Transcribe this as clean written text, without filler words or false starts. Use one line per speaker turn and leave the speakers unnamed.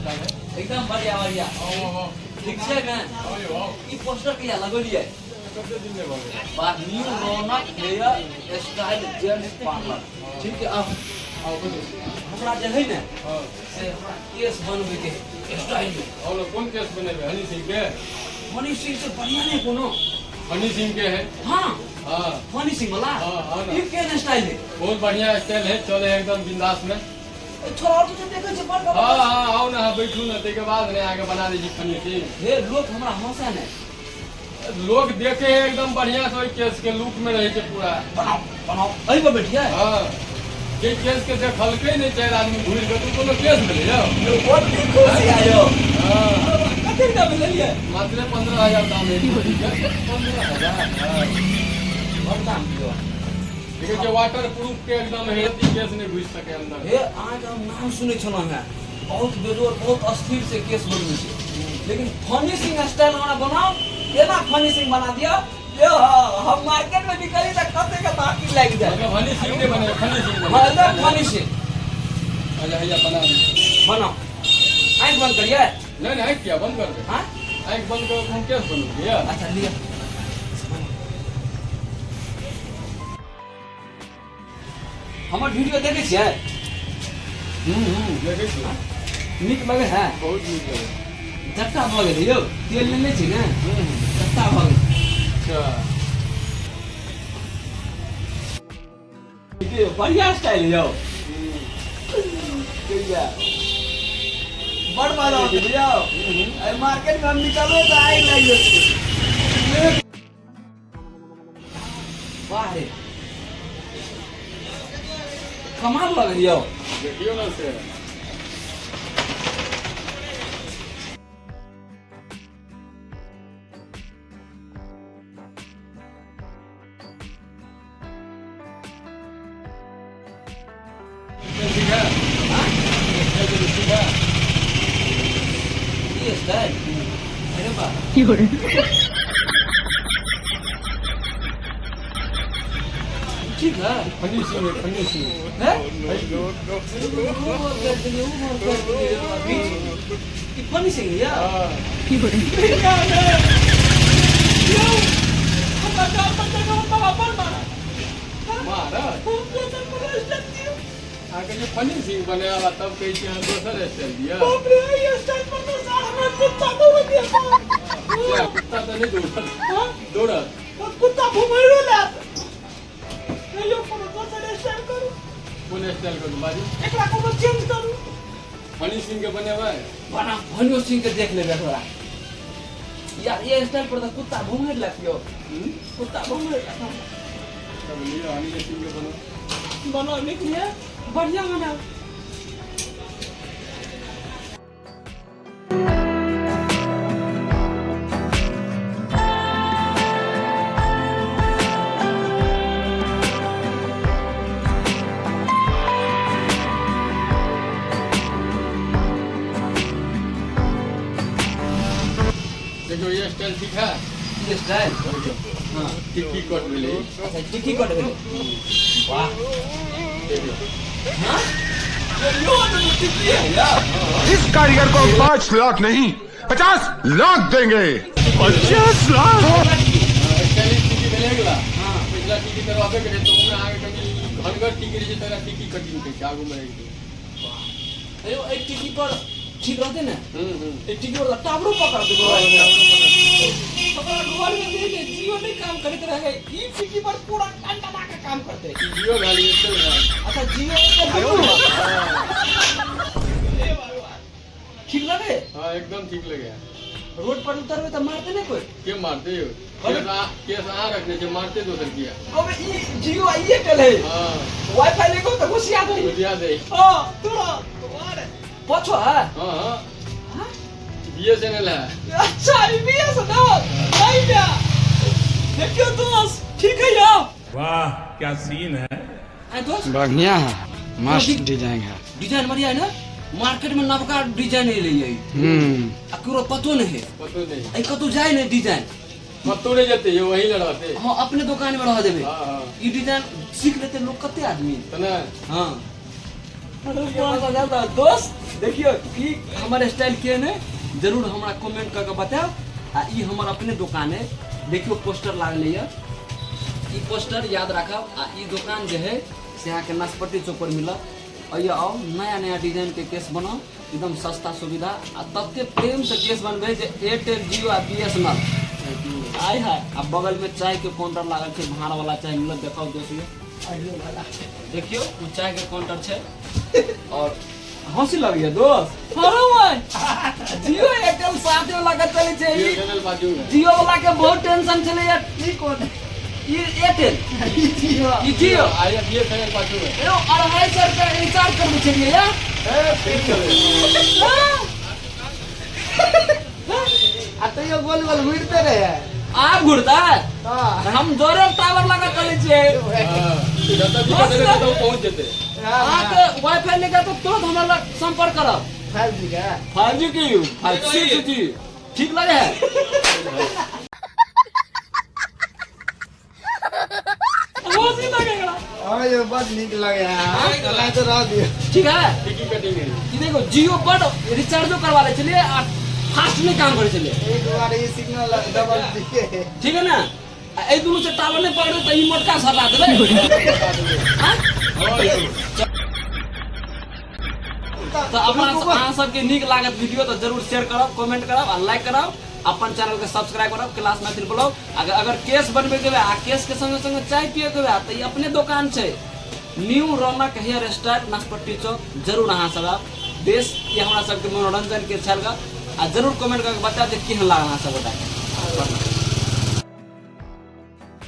हाल है?
एकदम बढ़िया बढ़िया।
आओ आओ।
ठीक छै ने?
आओ यौ, आओ।
ई पोस्टर कहिया लगेलियै?
कते दिन नहि भऽ गेल।
वाह, new Raunak hair style gents parlour. ठीक है, आउ।
आओ बोलू।
हमरा जे है ने से हमरा केस बनबै के है स्टाइल में।
आओ ने, कोन केस बनेबै? हनी सिंह के?
हनी सिंह से बढ़िया नहीं कोनो।
हनी सिंह के है।
हाँ।
हाँ।
हनी सिंह वाला।
हाँ, हाँ ना।
ई केहन स्टाइल है?
बहुत बढ़िया स्टाइल है, चले है एकदम बिंदास में।
छोरा और तो देखै छै बड़
हाँ हाँ, आओ ना, हाँ, बैठू ना, ताहिके बाद ने आगे बना दै छी फनी सिंह।
हे, लोक हमरा हंसै ने।
लोग देखे है एकदम बढ़िया से, ओहि केस के लुक में रहे छै पूरा।
बनाओ बनाओ, एहि पर बैठिए।
हाँ, जे केस के देखलकै नहि चारि आदमी घुरि कऽ, तऽ ओ कोनो केस भेलै यौ?
बहुत खुशी आयो।
हाँ।
कते रुपया में लेलियै?
मात्र 15,000 दाम है 15,000। हाँ।
बड़ दाम दियौ।
देखै छियै वाटर प्रूफ के एकदम है, केस नहि घुसि सके अंदर।
हे, अहाँके हम नाम सुनै छलहुँ हेँ, बहुत बेजोड़ बहुत अस्थिर से केस बनबै छै, लेकिन फनी सिंह स्टाइल हमरा बनाउ, एना फनी सिंह बना दिअ यो हम मार्केट में निकली तऽ कते के बाकी लागि जाए।
मतलब हनी सिंह नहि बने, फनी सिंह बने।
हाँ, एकदम फनी सिंह।
अच्छा, हैया बना दी।
बनाओ। आँखि बंद करिए।
नहीं नहीं, आँखि किया बंद कर दे?
हाँ,
आँखि बंद कर हम केस बनू भैया।
अच्छा लिअ। हमर वीडियो देखै छियै?
देखै छियै।
नीक लगै है?
बहुत नीक लगै।
जट्टा भऽ गेलै यौ, तेल लेने छी ने, जट्टा भऽ गेल।
अच्छा।
ठीके, बढ़िया स्टाइल यौ। बड़ मजा आबै छै यौ। एहि मार्केट में हम निकलबै तऽ आगि लागि जेतै। वाह रे, कमाल लगै यौ।
देखियौ ने से। ठीक है।
हाँ?
ठीक है।
ई स्टाइल, अरे वाह, ठीक है।
फनी सिंह है, फनी सिंह
है। वो बोल कर दिए, वो बोल कर दिए, बीच ई फनी सिंह या।
हाँ। महाराज, अहाँके जे फनी सिंह बनायब आ तब कहै छी अहाँ दोसर स्टाइल दिअ। किया, कुत्ता तऽ नहि दौड़त दौड़त?
कुत्ता घुमैरो लेत। कहियो कोनो दोसर स्टाइल करू।
कोन स्टाइल करू, बाजू।
एकरा कोनो चेंज करू।
फनी सिंह के बनेबै?
बना, फनियो सिंह के देख लेबै थोड़ा। यार, ये स्टाइल पर तऽ कुत्ता घुमै लेत यौ। कुत्ता घुमै लेत।
तब लिअ, हनी सिंह के बनाउ।
बनाओ, निकलिए, बढ़िया बनाओ।
देखियौ, ये स्टाइल ठीक है?
ये स्टाइल, हाँ।
टिक्की कट भेलै।
अच्छा, टिक्की कट भेलै, वाह।
देखियौ।
हाँ यो तो टिक्की है यार।
इस कारीगर को 5 लाख नहीं, 50 लाख देंगे। 50 लाख।
स्टाइलिश टिक्की भेलै अगिला। पिछला टिक्की तऽ रहबे करै, तऽ ओहिमे अहाँके कनि घनगर टिक्की रहै छै, तकरा टिक्की कटिंग कहै छै, आगूमे रहै छै।
यो एहि टिक्की पर ठीक रहतै ने?
हूँ हूँ।
एहि टिक्की पर तऽ टावरो पकड़तै। हमरा घर में जे है जियो नहीं काम करैत रहे, ई टिक्की पर पूरा टनटना के काम करते।
जियो भेल, एयरटेल भेल।
अच्छा, जियो के दुनू। हे भगवान, ठीक लगे?
हाँ, एकदम ठीक लगे।
रोड पर उतरबै तऽ मारते नहीं कोई?
के मारते यौ? केस आ केस अहाँ रखने छै, मारते दोसर किया?
कहबै ई जियो आ एयरटेल है।
हाँ।
वाईफाई लेको तऽ घुसिया दे।
बुझिया दे।
हाँ, तुरंत पछो है।
हाँ हाँ।
हाँ?
बीएसएनएल है।
अच्छा, ई बीएसएनएल नहीं क्या? देखियो दोस्त, ठीक है यार।
वाह, क्या सीन है!
आए दोस्त।
बढ़िया है, मस्त डिजाइन है।
डिजाइन बढ़िया है ना? मार्केट में नवका डिजाइन एलै है। आ केकरो पतो नहीं है।
पतो नहीं।
ए कतौ जाय नहीं डिजाइन।
कतौ नहि जेतै यौ, वही लए रहतै।
हाँ, अपने दुकान में रह देबै।
हाँ हाँ।
ई डिजाइन सीख लेते लोग, कते आदमी।
तऽ नहि।
हाँ, अरे वाह, दोस्त। देखियौ ई हमर स्टाइल केहन है, जरूर हमरा कमेंट कऽ के बतायब। आ ई हमर अपने दोकान है, देखियौ पोस्टर लागले यऽ, ई पोस्टर याद राखब। आ ई दोकान जे है से अहाँके नाशपट्टी चौक पर मिलत। अइए आउ, नया नया डिजाइन के केस बनाउ, एकदम सस्ता सुविधा आ तते प्रेम से केस बनबै जे एयरटेल जियो आ B S N L I हाय। आ बगल में चाय के काउंटर लागल छै, भाड़ वाला चाय मिलत। देखाउ दोस्त यो, देखियौ ओ चाय के काउंटर छै। और हंसी लगैया दोस्त, हरो भाई जियो एयरटेल साथे वाला के चलै छै। ई
चैनल बाजू है
जियो वाला के बहुत टेंशन छलै यार।
ई कोन?
ई एयरटेल, ई जियो।
आइए बी चैनल बाजू है।
एगो 250 रुपया रिचार्ज करबै छलियै यार।
आ तैयो गोल गोल घुरिते रहे।
आब घुरतै?
हाँ।
हम जोरे टावर लगा चलै छियै।
जतऽ दिक्कत हेतै ततऽ ओ पहुँच जेतै।
अहाँके वाईफाई लेके तऽ तुरंत हमरा लग संपर्क करब।
5G के?
5G की 5 6G ठीक लगे है? हँसी लगेगा।
हाँ यो बड नीक लगे है, चला तो रह दियो।
ठीक है,
टिकी कटिंग है।
ई देखो जियो बड रिचार्जो करवा लै छलियै आ फास्ट नहि काम करै छलियै।
एक बार ई सिग्नल डबल दिए।
ठीक है ना? आ एहि दुनू से टावर नहि पकड़े तऽ ई मोटका से हटा देबै। आँय? तऽ अपना अहाँ सबके नीक लागत वीडियो तऽ जरूर शेयर करब, कमेंट करब आ लाइक करब। अपन चैनल के सब्सक्राइब करब, क्लास मैथिल ब्लॉग। अगर केस बनबे के बा आ केस के संगे संगे चाय पिए के बा तऽ ई अपने दोकान छै, न्यू रौनक हेयर स्टाइल, नाशपट्टी चौक। जरूर अहाँ सब आब। बेस ई हमरा सबके मनोरंजन के छल ग। आ जरूर कमेंट करके बतायब जे केहन लागल अहाँ सब गोटा के।